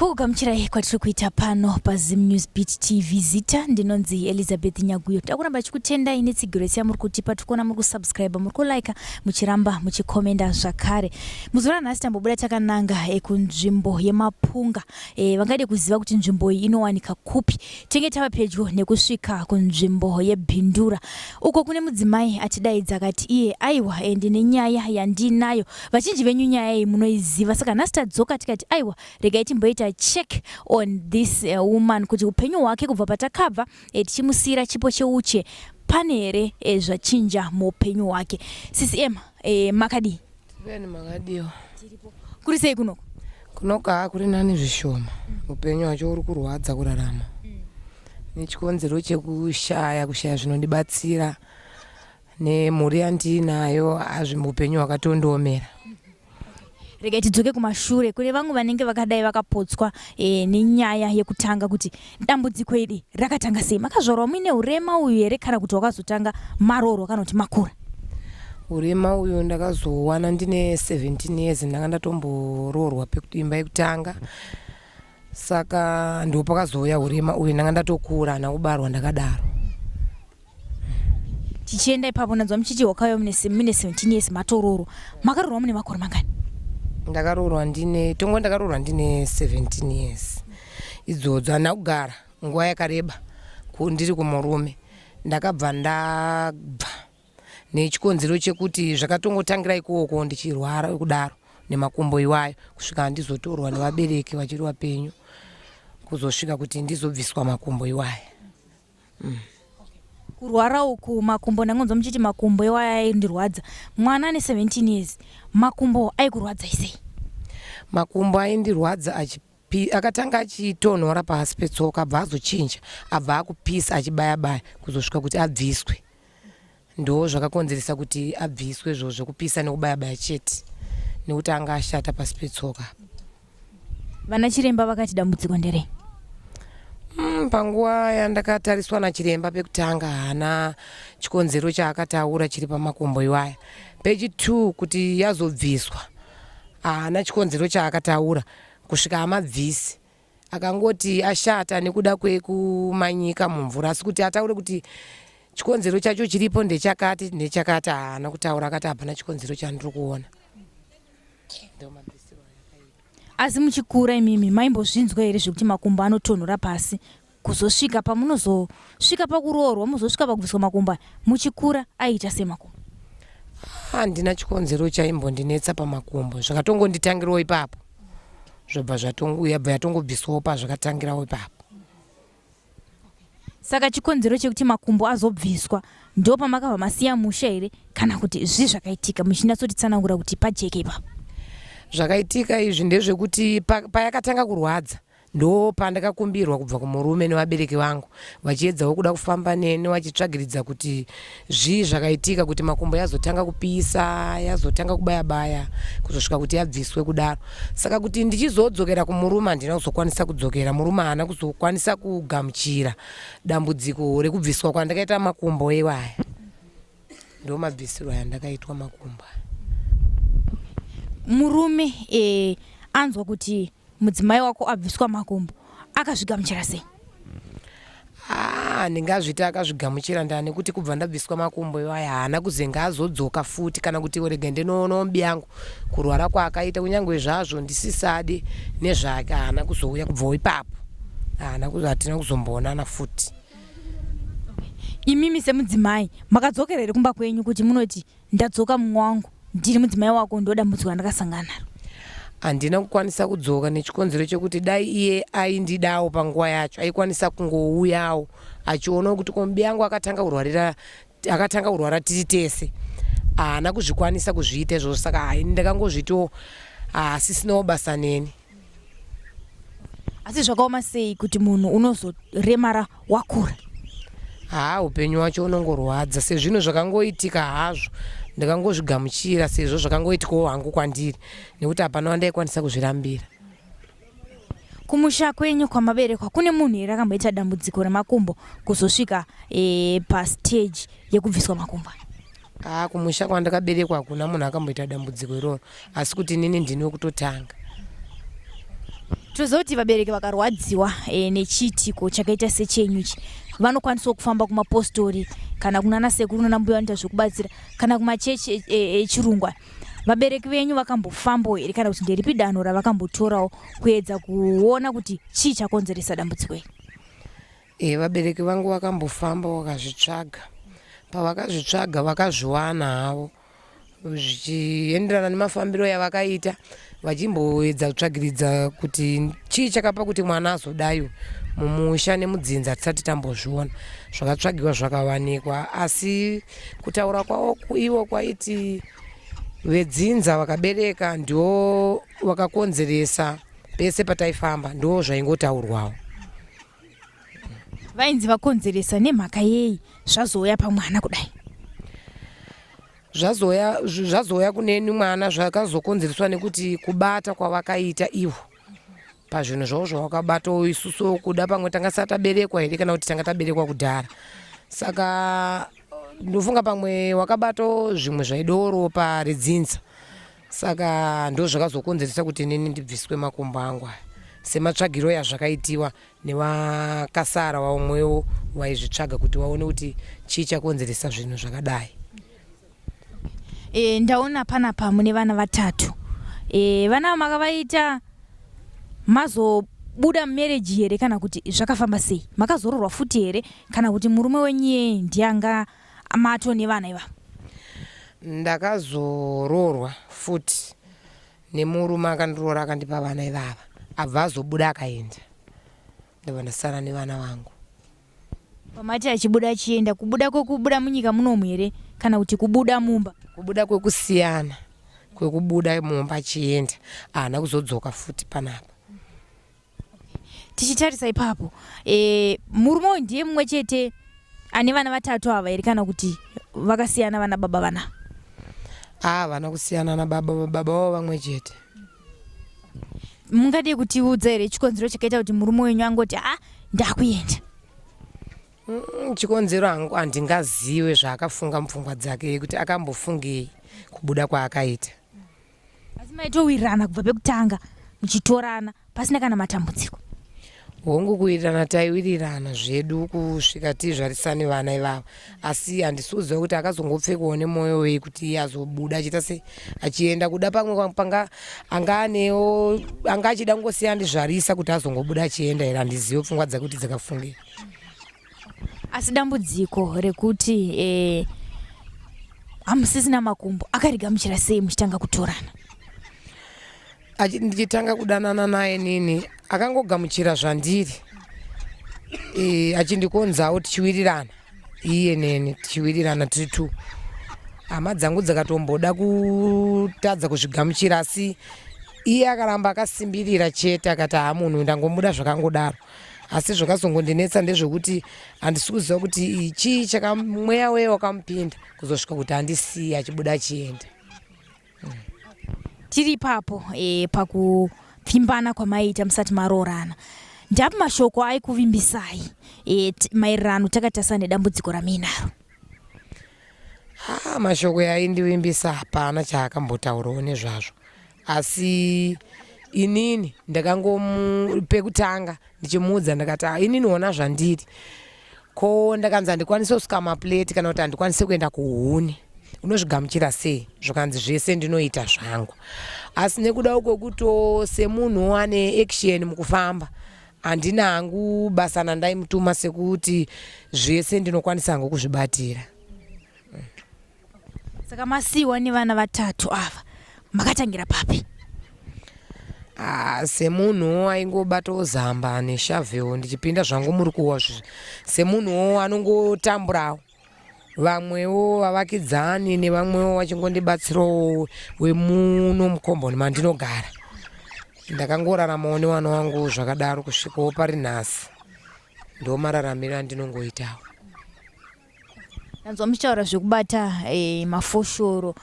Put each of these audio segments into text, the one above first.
Kukugamuchirai kwatiri kuita pano paZim News Beat TV. Zita ndinonzi Elizabeth Nyaguyo. Takuramba chikutendai netsigiro yese yamuri kutipa. Tiri kuona muri kusubscribe, muri kulike, muchiramba muchikomenda zvakare. Muzuva ranhasi tambobuda takananga kunzvimbo yeMapunga. E, vangade kuziva kuti nzvimbo iyi inowanika kupi. Tenge tava pedyo nekusvika kunzvimbo yeBindura uko kune mudzimai atidaidza akati iye aiwa e, ndine nyaya yandinayo. Vazhinji venyu nyaya iyi munoiziva, saka nhasi tadzoka tikati aiwa regai timboita check on this woman kuti upenyu hwake kubva patakabva tichimusiyira chipo cheuche pane here zvachinja muupenyu hwake. Sisi Emma, makadii? Veni makadiwa. Kuri sei kunoko? Kunoko haa kuri nani zvishoma. Upenyu hwacho uri kurwadza kurarama. Nechikonzero chekushaya kushaya zvinondibatsira nemhuri yandiinayo hazvi upenyu hwakatondiomera. Regai tidzoke kumashure kune vamwe vanenge vakadai vakapotswa nenyaya yekutanga kuti dambudziko iri rakatanga sei. Makazvarwa muine urema uyu here kana kuti wakazotanga maroorwa kana kuti makura? Urema uyu ndakazowana ndine 17 years, ndanga ndatomboroorwa imba yekutanga, saka ndipo pakazouya urema uyu. Ndanga ndatokura, hana kubarwa ndakadaro. Tichienda ipapo, ndanzwa muchiti wakauya mune 17 years matoroorwa. Makaroorwa mune makore mangani? Ndakaroorwa ndine tongo ndakaroorwa ndine 17 years idzodzo. Handina kugara nguva yakareba ndiri kumurume. Ndakabva ndabva nechikonzero chekuti zvakatongotangira ikoko ndichirwara kudaro nemakumbo iwayo, kusvika ndizotorwa nevabereki vachiri vapenyu, kuzosvika kuti ndizobviswa makumbo iwaya. Kurwara uku makumbo, ndangonzwa muchiti makumbo iwaya aindirwadza. Mwana ane 17 years, makumbo aikurwadzai sei? Makumbo aindirwadza akatanga achitonhora pasi petsoka, abva azochinja, abva akupisa achibaya baya, kuzosvika kuti abviswe. Ndo zvakakonzeresa kuti abviswe izvozvo, zvekupisa nekubaya baya chete, nekuti anga ashata pasi petsoka. Vana chiremba vakati dambudziko nderei? Panguva yandakatariswa nachiremba pekutanga, haana chikonzero chaakataura chiri pamakumbo iwaya. Pechi2 kuti yazobviswa, haana chikonzero chaakataura kusvika amabvisi. Akangoti ashata nekuda kwekumanyika mumvura, asi kuti ataure kuti chikonzero chacho chiripo ndechakati ndechakati, haana kutaura. Akati hapana chikonzero chandiri kuona. Asi muchikura imimi maimbozvinzwa here zvekuti makumbo anotonhora pasi, kuzosvika pamunozosvika pakuroorwa, muzosvika pakubviswa makumbo aya? Muchikura aiita sei makumbo? Handina chikonzero chaimbondinetsa pamakumbo. Zvakatongonditangirawo ipapo, zvobva yabva yatongobviswawo pazvakatangirawo ipapo. Saka chikonzero chekuti makumbo azobviswa ndo pamakabva masiya musha here, kana kuti zvii zvakaitika? Muchinyatsotitsanangura kuti pajeke ipapo. Zvakaitika izvi ndezvekuti payakatanga kurwadza ndo pandakakumbirwa kubva kumurume nevabereki vangu, vachiedzawo kuda kufamba neni vachitsvagiridza kuti zvii zvakaitika kuti makumbo yazotanga kupisa, yazotanga kubaya baya, kuzosvika kuti yabviswe kudaro. Saka kuti ndichizodzokera kumurume, handina kuzokwanisa kudzokera. Murume haana kuzokwanisa kugamuchira dambudziko rekubviswa kwandakaita makumbo iwaya. Ndo mabvisirwo ayandakaitwa makumbo aya. Murume anzwa kuti mudzimai wako abviswa makumbo, akazvigamuchira sei? Ndingazviti akazvigamuchira ndaa, nekuti kubva ndabviswa makumbo iwaya haana kuzenge azodzoka futi, kana kuti rega ndinoonawo mubi yangu kurwara kwaakaita. Kunyange zvazvo ndisisadi nezvake, haana kuzouya kubvawo ipapo. Haana, hatina kuzomboonana futi. Imimi semudzimai makadzokera here kumba kwenyu kuti munoti ndadzoka mumwe wangu, ndiri mudzimai wako, ndo dambudziko randakasangana naro? Handina kukwanisa kudzoka nechikonzero chekuti dai iye aindidawo panguva yacho aikwanisa kungouyawo achionawo kuti ko mubi yangu akatanga kurwarira, akatanga kurwara tiri tese. Haana kuzvikwanisa kuzviita izvozvo, saka hai, ndakangozvitiwo haasisinawo basa neni. Asi zvakaoma sei kuti munhu unozoremara wakura? Haa, upenyu wacho unongorwadza sezvinhu zvakangoitika hazvo. Ndakangozvigamuchira sezvo zvakangoitikawo hangu kwandiri, nekuti hapana wandaikwanisa kuzvirambira. Kumusha kwenyu kwamaberekwa kune munhu here akamboita dambudziko remakumbo kuzosvika pastage yekubviswa makumbo? Haa, kumusha kwandakaberekwa hakuna munhu akamboita dambudziko iroro, asi kuti inini ndini wekutotanga. Toziva kuti vabereki vakarwadziwa e, nechiitiko chakaita sechenyu ichi vanokwanisawo kufamba kumapostori kana kunana sekuru nana mbuya vanoita zvekubatsira kana kumachechi echirungu e, vabereki venyu vakambofambawo here kana kuti nderipi danho ravakambotorawo kuedza kuona kuti chii chakonzeresa dambudziko iri? E, vabereki vangu vakambofamba vakazvitsvaga. Pavakazvitsvaga vakazviwana havo zvichienderana nemafambiro yavakaita vachimboedza kutsvagiridza kuti chii chakapa kuti mwana azodayo mumusha nemudzinza tisati tambozviona zvakatsvagiwa zvakawanikwa asi kutaura kwavo ivo kwaiti vedzinza vakabereka ndivo vakakonzeresa pese pataifamba ndo zvaingotaurwawo Vainzi vakonzeresa nemhaka yei zvazouya pamwana kudai? Zvazouya zvazouya kuneni mwana zvakazokonzereswa nekuti kubata kwavakaita ivo pazvinhu zvavo zvavakabatawo isusu kuda pamwe tanga sati taberekwa here kana kuti tanga taberekwa kudhara saka ndofunga pamwe wakabatawo zvimwe zvaidiwo ropa redzinza Saka ndozvakazokonzeresa kuti inini ndibviswe makumbo angu aya sematsvagiro yazvakaitiwa nevakasara vamwewo vaizvitsvaga kuti vaone kuti chii chakonzeresa zvinhu zvakadai. E, ndaona panapa mune vana vatatu e, vana makavaita mazobuda mumereji here kana kuti zvakafamba sei makazororwa futi here kana kuti murume wenyu iyeye ndiye anga Mato nevana ivavo. Ndakazoroorwa futi nemurume akandiroora akandipa vana ivava abva azobuda akaenda ndobva ndasara nevana vangu. Pamati achibuda achienda kubuda kwekubuda munyika munomu here kana kuti kubuda mumba? Kubuda kwekusiyana kwekubuda mumba achienda haana kuzodzoka futi panapa. Tichitarisa ipapo e, murume uyu ndiye mumwe chete ane vana vatatu ava here kana kuti vakasiyana vana baba vana? Ah, vana kusiyana nababa baba vavo vamwe chete. Mungadii kutiudza here chikonzero chakaita kuti murume wenyu angoti ah ndakuenda? Chikonzero hangu handingaziwe zvaakafunga mupfungwa dzake kuti akambofungei kubuda kwaakaita. Asi maitowirirana kubva pekutanga muchitorana pasina kana matambudziko? Hongu, kuwirirana taiwirirana zvedu kusvika tizvarisane vana ivava, asi handisi kuziva kuti akazongopfekwawo nemwoyo wei kuti iye azobuda achiita sei achienda kuda pamwe panga anga anewo anga achida kungosiya andizvarisa kuti azongobuda achienda here, handizive pfungwa dzake kuti dzakafungei. Asi dambudziko rekuti eh, hamusisina makumbo akarigamuchira sei muchitanga kutorana? Ndichitanga kudanana naye nini akangogamuchira zvandiri e, achindikonzawo tichiwirirana iye neni tichiwirirana tiri two hama dzangu dzakatomboda kutadza kuzvigamuchira asi iye akaramba akasimbirira chete akati haa munhu ndangomuda zvakangodaro asi zvakazongondinetsa ndezvekuti handisi kuziva kuti chii chakamweya weye wakamupinda kuzosvika kuti andisiye achibuda achienda. Tiri ipapo e, pakupfimbana kwamaiita musati maroorana ndapi mashoko aikuvimbisai e, maererano takatasana nedambudziko ramuinaro? Ah, mashoko yaindivimbisa hapana chaakambotaurawo nezvazvo asi inini ndakangomu pekutanga ndichimuudza ndakati ah, inini ona zvandiri ko ndakanzi handikwanise kusuka maplate kana kuti handikwanise kuenda kuhuni unozvigamuchira sei zvakanzi zvese ndinoita zvangu asi nekuda kwekuto semunhu ane action mukufamba handina hangu basa nandaimutuma sekuti zvese ndinokwanisa hangu kuzvibatira Saka masiiwa nevana vatatu ava makatangira papi? Ah, semunhuwo aingobatawo zamba neshavheo ndichipinda zvangu muri kuwa semunhuwo anongotamburawo vamwewo vavakidzani nevamwewo vachingondibatsirawo wemuno mukomboni mandinogara ndakangoraramawo nevana vangu zvakadaro kusvikawo pari nhasi ndomararamiro andinongoitawo Ndanzwa muchitaura zvekubata eh, mafoshoro.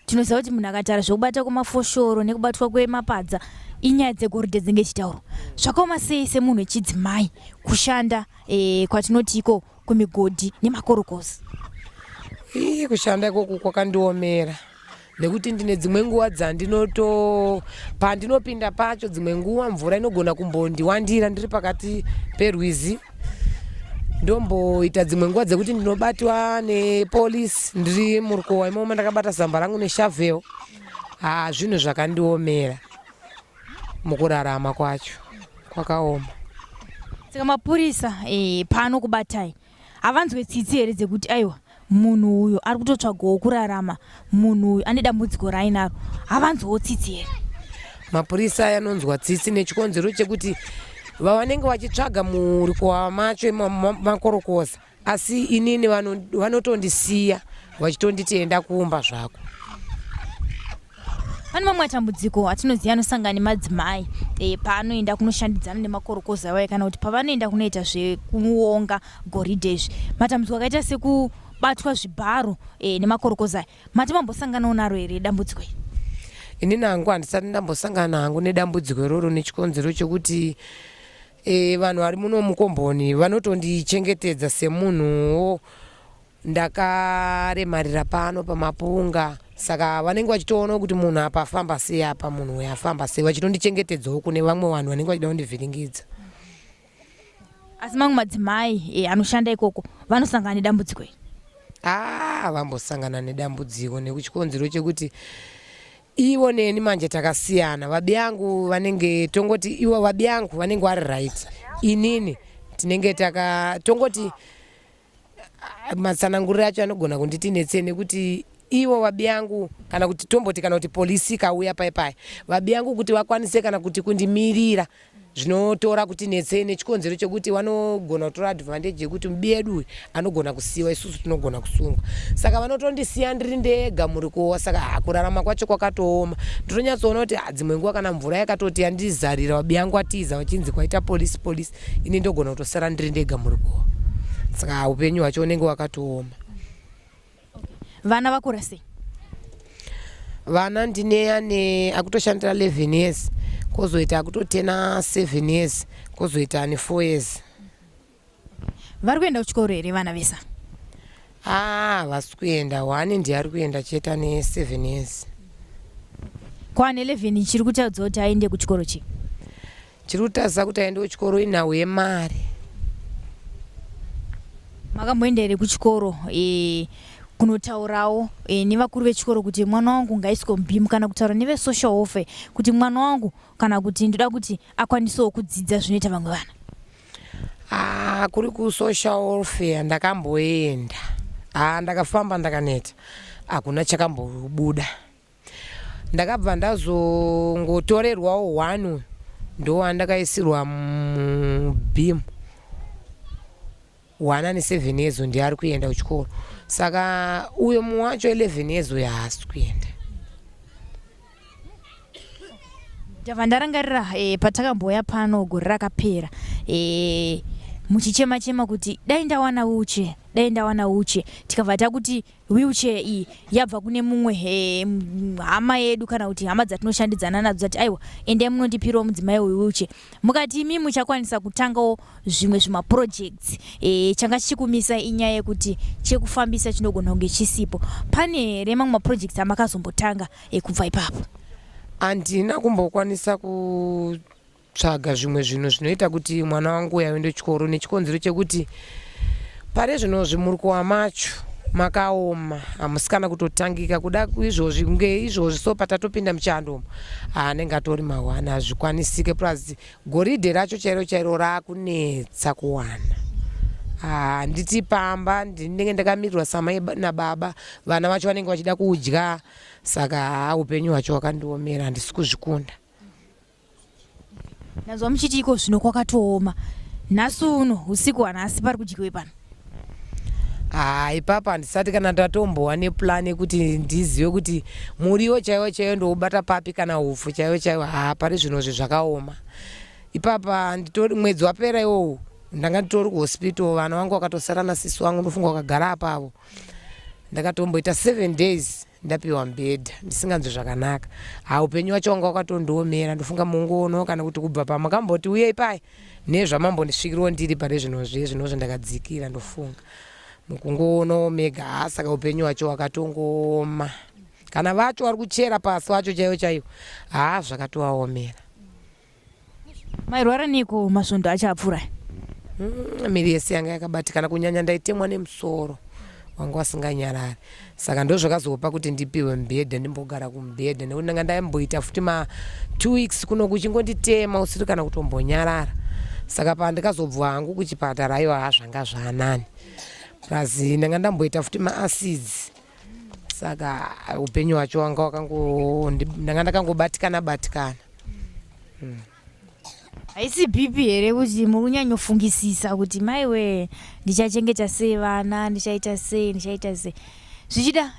Tinoziva kuti munhu akataura zvekubata kwemafoshoro nekubatwa kwemapadza inyaya dzegoridhe dzinenge ichitaurwa. Zvakaoma sei semunhu wechidzimai kushanda eh, kwatinoti iko kumigodhi nemakorokoza? Ii, kushanda ikoku kwakandiomera. Nekuti ndine dzimwe nguva dzandinoto pandinopinda pacho dzimwe nguva mvura inogona kumbondiwandira ndiri pakati perwizi ndomboita dzimwe nguva dzekuti ndinobatwa nepolisi ndiri murukowa imomo ndakabata zamba rangu neshavel haa zvinhu zvakandiomera mukurarama kwacho kwakaoma. Saka mapurisa eh, paanokubatai havanzwe tsitsi here dzekuti aiwa munhu uyu ari kutotsvagawo kurarama munhu uyu ane dambudziko raainaro havanzwawo tsitsi here? Mapurisa aya anonzwa tsitsi nechikonzero chekuti vavanenge vachitsvaga murikowa macho makorokoza asi inini vanotondisiya vachitonditi enda kumba zvako. Pane mamwe matambudziko atinoziva anosangana nemadzimai e, paanoenda kunoshandidzana nemakorokoza iwayo kana kuti pavanoenda kunoita zvekuonga goridhe izvi. Matambudziko akaita sekubatwa zvibharo e, nemakorokoza aya. Mati mambosanganawo naro here dambudziko iri? Inini hangu handisati ndambosangana hangu nedambudziko iroro nechikonzero chekuti e, vanhu vari muno mukomboni vanotondichengetedza semunhuwo Ndakaremarira pano pamapunga saka vanenge vachitoonawo kuti munhu apa afamba sei apa munhu uyu afamba sei vachitondichengetedzawo kune vamwe vanhu vanenge vachida kundivhiringidza. Asi mamwe madzimai eh, anoshanda ikoko vanosangana nedambudziko iri? Ah, vambosangana nedambudziko nekuchikonzero chekuti ivo neni manje takasiyana vabiyangu vanenge tongoti ivo vabiyangu vanenge vari right inini tinenge taka tongoti matsananguriro acho anogona kunditi netse nekuti ivo vabiyangu kana kuti tomboti kana kuti polisi ikauya pai pai vabiyangu kuti vakwanise kana kuti kundimirira zvinotora kuti netsei nechikonzero chekuti vanogona kutora advantage yekuti mubi yedu uyu anogona kusiyiwa isusu tinogona kusungwa saka vanotondisiya ndiri ndega murikowa saka ha kurarama kwacho kwakatooma ndinonyatsoona kuti dzimwe nguva kana mvura yakatoti yandizarira vabiyangu atiza vachinzi kwaita polisi polisi ini ndogona kutosara ndiri ndega murikowa saka upenyu hwacho unenge wakatooma. Vana vakura sei? Vana ndine ane akutoshandira 11 years kozoita akutotena 7 years kozoita ane 4 years. Vari kuenda kuchikoro here vana vesa? Ah, havasi kuenda. One ndiye ari kuenda chete ane 7 years. Ko ane 11 chiri kutadza kuti aende kuchikoro chii? Chiri kutadzisa kuti aende kuchikoro inhau yemari. Makamboenda here kuchikoro e, kunotaurawo e, nevakuru vechikoro kuti mwana wangu ngaiswe mubimu kana kutaura nevesocial welfare kuti mwana wangu kana kuti ndoda kuti akwanisewo kudzidza zvinoita vamwe vana? Ah, kuri kusocial welfare ndakamboenda. Ah, ndakafamba ndakaneta. Hakuna chakambobuda. Ndakabva ndazongotorerwawo one uyu ndowandakaisirwa mubeam one ane 7 years ndiye ari kuenda kuchikoro saka uyo mumwe wacho 11 years uyo haasi kuenda. Ndabva ndarangarira eh, patakambouya pano gore rakapera eh, muchichema chema kuti dai ndawana wheelchair, dai ndawana wheelchair, tikabva takuti Wheelchair iyi yabva kune mumwe eh, hama yedu kana kuti hama dzatinoshandidzana nadzo dzati aiwa endai munondipirawo mudzimai uyu wheelchair mukati imi muchakwanisa kutangawo zvimwe zvimaprojects eh, changa chichikumisa inyaya yekuti chekufambisa chinogona kunge chisipo pane here mamwe maprojects amakazombotanga eh, kubva ipapo? Handina kumbokwanisa ku tsvaga zvimwe zvinhu zvinoita kuti mwana wangu uyu aende kuchikoro nechikonzero chekuti pari zvinozvi murikuwa macho makaoma hamusi kana kutotangika kuda izvozvi kunge izvozvi so patatopinda muchando umu anenge atori mahwani hazvikwanisike plus goridhe racho chairo chairo rakunetsa kuwana handiti pamba ndinenge ndakamirirwa samai nababa vana vacho vanenge vachida kudya saka haa upenyu hwacho hwakandiomera handisi kuzvikunda. Ndanzwa muchiti iko zvino kwakatooma. Nhasi uno usiku hwanhasi pari kudyiwe pano. Haa ipapa handisati kana ndatombowa neplan yekuti ndizive kuti muriwo chaiwo chaiwo ndoubata papi kana hupfu chaiwo chaiwo haa pari zvinozvi zvakaoma. Ipapa nditori mwedzi wapera iwowu ndanga nditori kuhospital vana vangu vakatosara nasisi vangu ndofunga vakagara apavo. Ndakatomboita 7 days Ndapiwa mubhedha ndisinganzwi zvakanaka. Haa upenyu wacho wanga wakatondiomera ndofunga mungoonawo kana kuti kubva pamakamboti uyei paya nezvamambondisvikirawo ndiri pane zvinozvi zvinozvi ndakadzikira ndofunga mukungoonawo mega haa saka upenyu wacho wakatongooma. Kana vacho vari kuchera pasi vacho chaivo chaivo, haa zvakatovaomera. Mairwara neiko masvondo acho apfuura? Miri yese yanga yakabatikana, kunyanya ndaitemwa nemusoro wanga wasinganyarari, saka ndozvakazopa kuti ndipiwe mubhedha ndimbogara kumubhedha, nekuti ndanga ndaimboita futi ma 2 weeks kuno kuchingonditema usiri kana kutombonyarara. Saka pandikazobva hangu kuchipatara, aiwa, ha zvanga zvaanani, plus ndanga ndamboita futi maacids, saka upenyu hwacho wanga wakango ndanga ndakangobatikana batikana. Haisi BP here, kuti muri kunyanyofungisisa kuti maiwe, ndichachengeta sei vana, ndichaita sei, ndichaita sei? Zvichida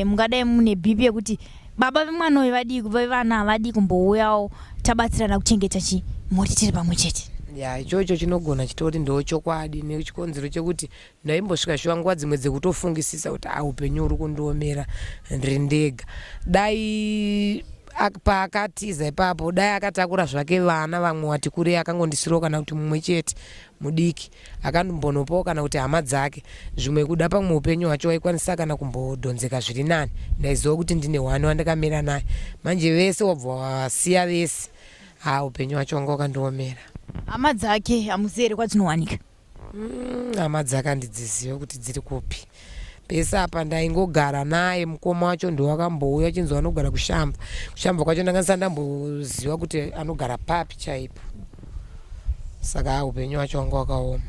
mungadai mune BP yekuti baba vemwana uyu vadii, vevana havadii kumbouyawo tabatsirana kuchengeta chi mhuri tiri pamwe chete? Ya, ichocho chinogona chitori ndo chokwadi, nechikonzero chekuti ndaimbosvika shuwa nguva dzimwe dzekutofungisisa kuti a upenyu uri kundiomera ndiri ndega. Dai paakatiza ipapo, dai akatakura zvake vana vamwe wati kurei, akangondisirawo kana kuti mumwe chete mudiki, akambonopawo kana kuti hama dzake zvimwe, kuda pamwe upenyu hwacho waikwanisa kana kumbodhonzeka zviri nani. Ndaiziva kuti ndine one wandakamira naye, manje vese wabva wasiya vese, ha upenyu hwacho wanga wakandiomera. Hama dzake hamuzivi here kwadzinowanika? Hama dzake handidzizive kuti dziri kupi. Pese apa ndaingogara naye. Mukoma wacho ndowakambouya achinzi anogara kuShamva. KuShamva kwacho ndanga ndisati ndamboziva kuti anogara papi chaipo, saka upenyu wacho wanga wakaoma.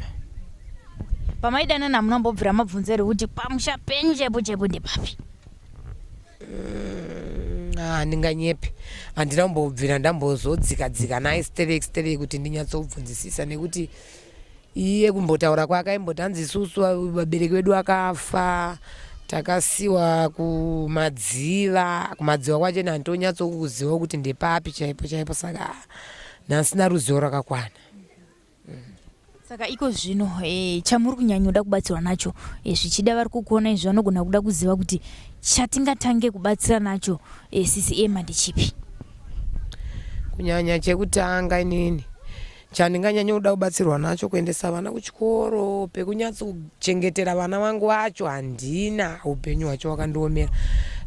Pamaidanana hamuna kumbobvira mabvunza here kuti pamusha penyu chaipo chaipo ndepapi? Handinganyepi, handina kumbobvira ndambozodzika dzika naye sterek sterek kuti ndinyatsobvunzisisa, nekuti iye kumbotaura kwake aimboti hanzi isusu vabereki vedu vakafa, takasiwa kuMadziva. KuMadziva kwacho ine handitonyatsokuziva kuti ndepapi chaipo chaipo, saka ndasina ruzivo rwakakwana. Saka iko zvino chamuri kunyanyoda kubatsirwa nacho, zvichida vari kukuona izvi vanogona kuda kuziva kuti chatingatange kubatsira nacho sisi Emma ndechipi? Kunyanya chekutanga, inini chandinganyanya kuda kubatsirwa nacho kuendesa vana kuchikoro. Pekunyatsochengetera vana vangu vacho handina, upenyu hwacho hwakandiomera.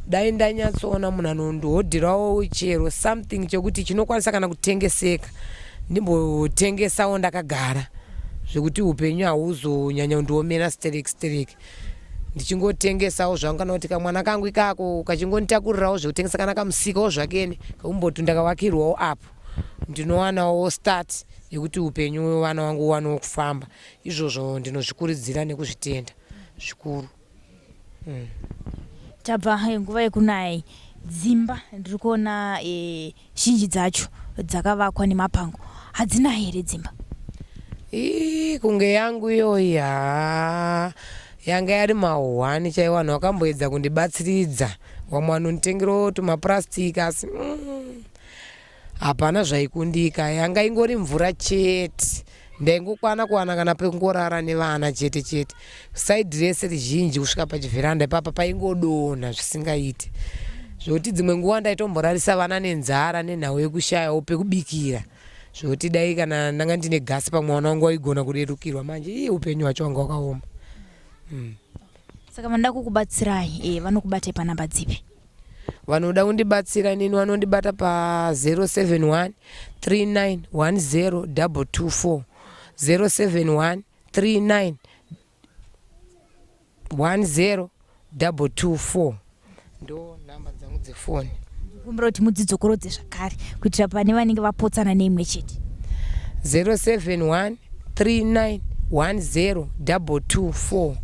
Dai ndanyatsoona munhu anondihodhirawo chero something chekuti chinokwanisa kana kutengeseka, ndimbotengesawo ndakagara, zvekuti upenyu hauzonyanya kundiomera sterek sterek, ndichingotengesawo zvangu, kana kuti kamwana kangu ikako kachingonditakurirawo zvekutengesa, kana kamusikawo zvakene kakumboti ndakavakirwawo apo, ndinowanawo start yekuti upenyu vana vangu uwanewo kufamba. Izvozvo ndinozvikurudzira nekuzvitenda zvikuru. Tabva nguva yekunaya. Dzimba ndiri kuona zhinji dzacho dzakavakwa nemapango. Hadzina here dzimba? Ii, kunge yangu iyoyi, haa yanga yari mahwani chaiwo. Vanhu vakamboedza kundibatsiridza, vamwe vanonditengerawo tumapurasitiki, asi hapana zvaikundika. Yanga ingori mvura chete. Ndaingokwana kuwana kana pekungorara nevana chete chete. Side rese rizhinji kusvika pachivheranda ipapa paingodonha zvisingaiti, zvokuti dzimwe nguva ndaitomborarisa vana nenzara nenhau yekushayawo pekubikira, zvokuti dai kana ndanga ndine gasi pamwe vana vangu vaigona kurerukirwa. Manje iye upenyu hwacho wanga hwakaoma. Saka vanoda kukubatsirai vanokubatai panhamba dzipi? Vanoda kundibatsira inini vanondibata pa071 39 10 224, 071 39 10 224, ndo nhamba dzangu dzefoni. Kumbira kuti mudzidzokorodze zvakare kuitira pane vanenge vapotsana neimwe chete. 071 39 10 224,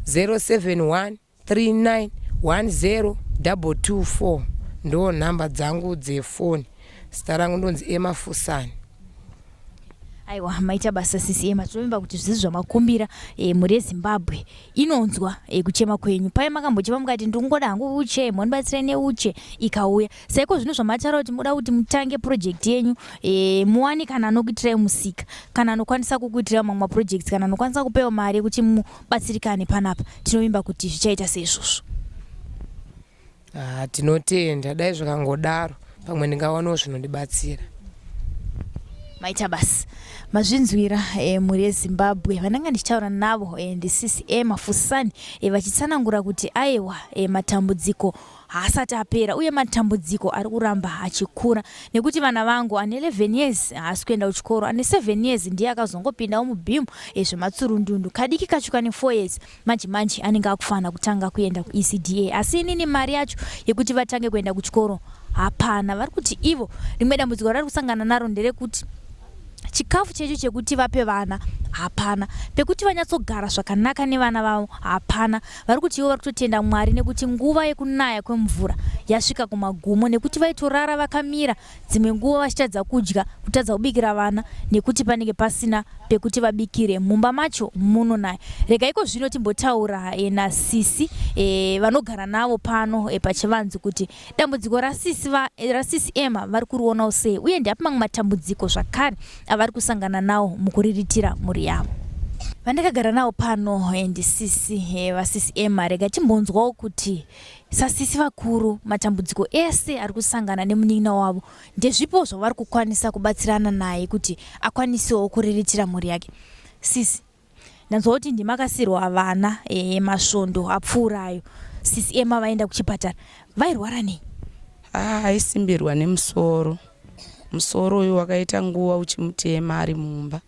071 39 10 224, ndo nhamba dzangu dzefoni. Zita rangu ndonzi Emma Fusani. Aiwa, maita basa sisi Emma. Tinovimba kuti zvisi zvamakumbira, mhuri yeZimbabwe inonzwa kuchema kwenyu. Paye makambochema mukati ndikungoda hangu uche, mondibatsirai neuche, ikauya. Saiko zvino zvamataura kuti muda kuti mutange project yenyu, muwane kana anokuitirai musika, kana anokwanisa kukuitirai mamwe maprojects, kana anokwanisa kupewa mari yekuti mubatsirikane panapa, tinovimba kuti zvichaita seizvozvo. Ah, tinotenda. Dai zvakangodaro, pamwe ndingawanawo zvinondibatsira. Maita basa. Mazvinzwira eh, mhuri yeZimbabwe vandanga ndichitaura navo eh, ndisisi Emma Fusani eh, vachitsanangura kuti aiwa eh, matambudziko haasati apera uye matambudziko ari kuramba achikura nekuti vana vangu ane 11 years haasi kuenda kuchikoro, ane 7 years ndiye akazongopindawo mubhimu eh, zvematsurundundu, kadiki kacho kane 4 years manje manje anenge akufanira kutanga kuenda kuECDA, asi inini mari yacho yekuti vatange kuenda kuchikoro hapana. Vari kuti ivo rimwe dambudziko rari kusangana naro nderekuti chikafu checho chekuti vape vana hapana, pekuti vanyatsogara zvakanaka nevana vavo hapana. Vari kuti ivo vari kutotenda Mwari nekuti nguva yekunaya kwemvura yasvika kumagumo, nekuti vaitorara vakamira dzimwe nguva vachitadza kudya, kutadza kubikira vana nekuti panenge pasina pekuti vabikire mumba macho munonaya. Rega iko zvino timbotaura e, nasisi e, vanogara navo pano e, pachivanzi kuti dambudziko rasisi, va, rasisi Emma vari kurionawo sei uye ndeapi mamwe matambudziko zvakare avari kusangana nawo mukuriritira mhuri yavo. Vandakagara navo pano ndisisi vasisi Emma, rega timbonzwawo kuti Sasisi vakuru, matambudziko ese ari kusangana nemunin'ina wavo ndezvipo zvavari kukwanisa kubatsirana naye kuti akwanisewo kuriritira mhuri yake. Sisi, ndanzwa kuti ndimakasirwa vana e, masvondo apfuurayo. Sisi Emma vaenda kuchipatara. Vairwara nei? Ah, aisimbirwa nemusoro. Musoro uyu wakaita nguva uchimutema ari mumba.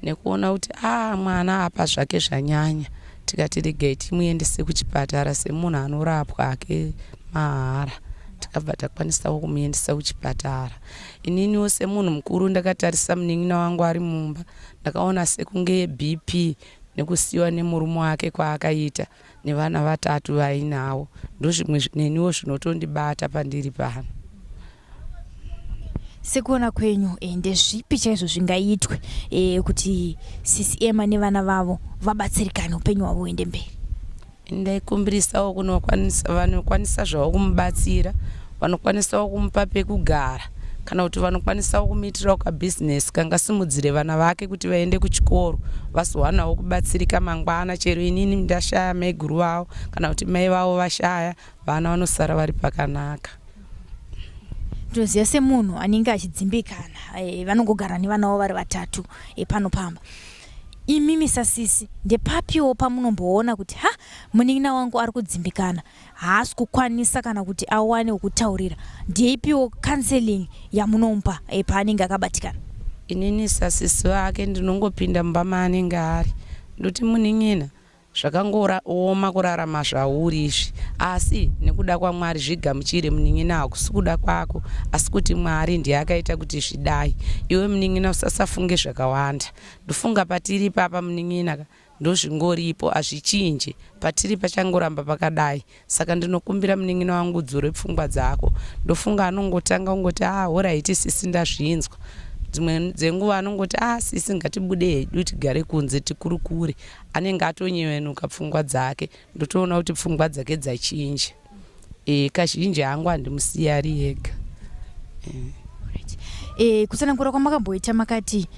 Nekuona kuti ah mwana apa zvake zvanyanya tikati regai timuendese kuchipatara semunhu anorapwa hake mahara tikabva takwanisawo kumuendesa kuchipatara. Ininiwo semunhu mukuru ndakatarisa munin'ina wangu ari mumba ndakaona sekunge BP nekusiiwa nemurume wake kwaakaita nevana vatatu vaainavo ndozvimwe neniwo zvinotondibata pandiri pano. Sekuona kwenyu eh, ndezvipi chaizvo zvingaitwe eh, kuti sisi Emma nevana vavo vabatsirikane upenyu hwavo huende mberi? Ndaikumbirisawo kunokwanisa vanokwanisa zvavo kumubatsira vanokwanisawo kumupa pekugara kana kuti vanokwanisawo kumuitirawo kabhizinesi kangasimudzire vana vake kuti vaende kuchikoro vazowanawo kubatsirika mangwana chero inini ndashaya maiguru vavo kana kuti mai vavo vashaya vana vanosara vari pakanaka. Ndinoziva semunhu anenge achidzimbikana eh, vanongogara nevana vavo vari vatatu eh, pano pamba. Imimi sasisi ndepapiwo pamunomboona kuti ha munin'ina wangu ari kudzimbikana haasi kukwanisa kana kuti awane wekutaurira, ndeipiwo counseling yamunomupa eh, paanenge akabatikana? Inini sasisi vake ndinongopinda mumba maanenge ari ndoti munin'ina Zvakangooma kurarama zvauri izvi asi nekuda kwaMwari zvigamuchire munin'ina hakusi kuda kwako asi kuti Mwari ndiye akaita kuti zvidai. Iwe munin'ina usasafunge zvakawanda. Ndofunga patiri ipapa munin'ina ka ndozvingoripo hazvichinje patiri pachangoramba pakadai saka ndinokumbira munin'ina wangu udzore pfungwa dzako. Ndofunga anongotanga kungoti ah horaiti sisi ndazvinzwa. Dzimwe dzenguva anongoti ah sisi ngatibude hedu tigare kunze tikurukure. Anenge atonyevenuka pfungwa dzake ndotoona kuti pfungwa dzake dzachinja e, kazhinji hangu handimusiyi ari ega e. E, kutsanangura kwamakamboita makati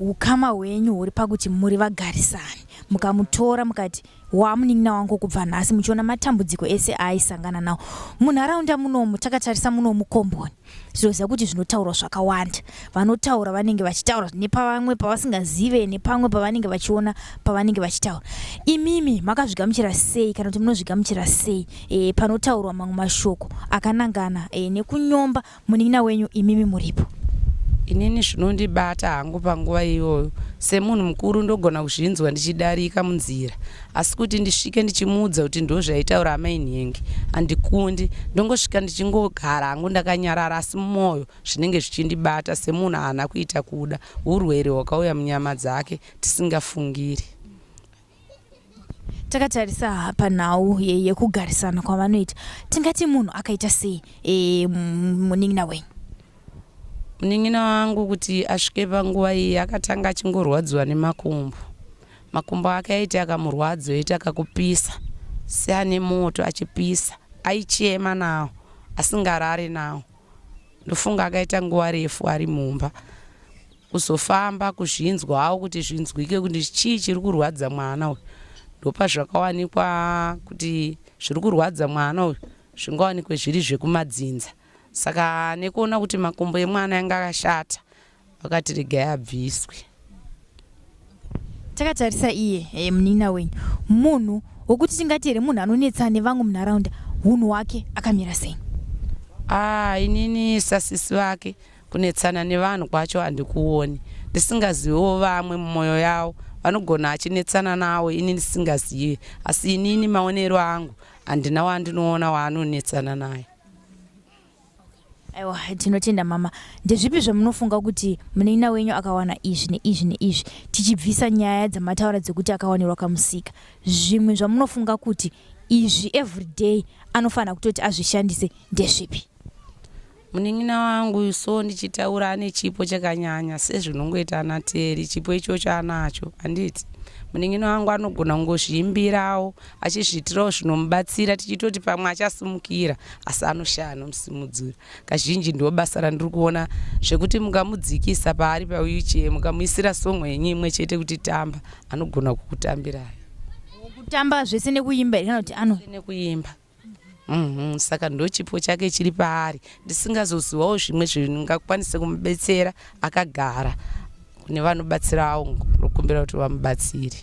ukama hwenyu huri pakuti muri vagarisani mukamutora mukati wamunin'ina wangu kubva nhasi muchiona matambudziko ese aaisangana nawo munharaunda munomu takatarisa munomu komboni tinoziva kuti zvinotaurwa zvakawanda vanotaura vanenge vachitaura nepavamwe pavasingazive nepamwe pavanenge vachiona pavanenge vachitaura imimi makazvigamuchira sei kana kuti munozvigamuchira sei e, panotaurwa mamwe mashoko akanangana e, nekunyomba munin'ina wenyu imimi muripo Inini zvinondibata hangu panguva iyoyo semunhu mukuru ndogona kuzvinzwa ndichidarika munzira asi kuti ndisvike ndichimuudza kuti ndozvaitaura amai nhingi handikundi ndongosvika ndichingogara hangu ndakanyarara asi mumoyo zvinenge zvichindibata semunhu haana kuita kuda hurwere hwakauya munyama dzake tisingafungiri. Takatarisa panhau yekugarisana kwavanoita tingati munhu akaita sei e, munin'ina wenyu? Munin'ina wangu kuti asvike panguva iyi akatanga achingorwadziwa nemakumbo. Makumbo ake aiti akamurwadza oita kakupisa seane moto achipisa. Aichema nawo asingarare nawo. Ndofunga akaita nguva refu ari mumba. Kuzofamba kuzvinzwawo kuti zvinzwike kuti chii chiri kurwadza mwana uyu. Ndopazvakawanikwa kuti zviri kurwadza mwana uyu zvingawanikwe zviri zvekumadzinza. Saka nekuona kuti makumbo emwana anga akashata. Vakati regai abviswe. Takatarisa iye eh, munin'ina wenyu munhu wokuti tingati here munhu anonetsa nevamwe munharaunda hunhu hwake akamira sei? Ah, inini sasisi vake kunetsana nevanhu kwacho handikuoni ndisingaziviwo vamwe mumwoyo yavo vanogona achinetsana nawo ini ndisingazive asi inini maonero angu handina wandinoona waanonetsana naye. Aiwa tinotenda mama. Ndezvipi zvamunofunga kuti munin'ina wenyu akawana izvi neizvi neizvi tichibvisa nyaya dzamataura dzekuti akawanirwa kamusika zvimwe zvamunofunga kuti izvi everyday anofanira kutoti azvishandise ndezvipi? Munin'ina wangu so ndichitaura ane chipo chakanyanya sezvinongoita ana Terry chipo ichocho anacho handiti munin'ina wangu anogona kungozviimbirawo achizviitirawo zvinomubatsira tichitoti pamwe achasimukira asi anoshaya anomusimudzira kazhinji ndo basa randiri kuona zvekuti mukamudzikisa paari pawheelchair mukamuisira song yenyu imwe chete kuti tamba anogona kukutambirai kutamba zvese nekuimba here kana kuti ano nekuimba Mm -hmm. Saka ndochipo chake chiri paari ndisingazozivawo zvimwe zvingakwanise kumubetsera akagara kune vanobatsirawo ndokumbira kuti vamubatsire.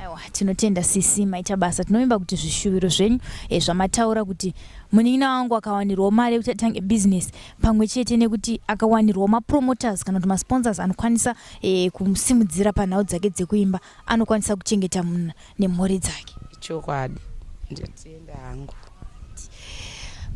Aiwa tinotenda sisi maita basa tinovimba kuti zvishuviro zvenyu eh, zvamataura kuti munin'ina wangu akawanirwawo mari yekuti atange business pamwe chete nekuti akawanirwawo mapromoters kana kuti masponsors anokwanisa eh, kumusimudzira panhau dzake dzekuimba anokwanisa kuchengeta munhu nemhuri dzake. Chokwadi ndatenda hangu.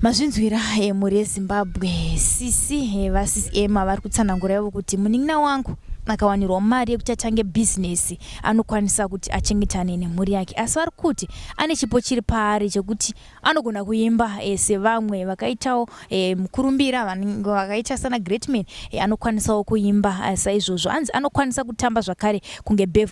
Mazvinzwira eh, mhuri yeZimbabwe sisi eh, vasisi Emma vari kutsanangura ivo kuti munin'ina wangu akawanirwa mari yekuti atange bhizinesi anokwanisa kuti achengetane nemhuri yake asi vari kuti ane chipo chiri paari chekuti anogona kuimba eh, sevamwe vakaitawo eh, mukurumbira vakaita sana greatman eh, anokwanisawo kuimba eh, saizvozvo anzi anokwanisa kutamba zvakare kunge bev.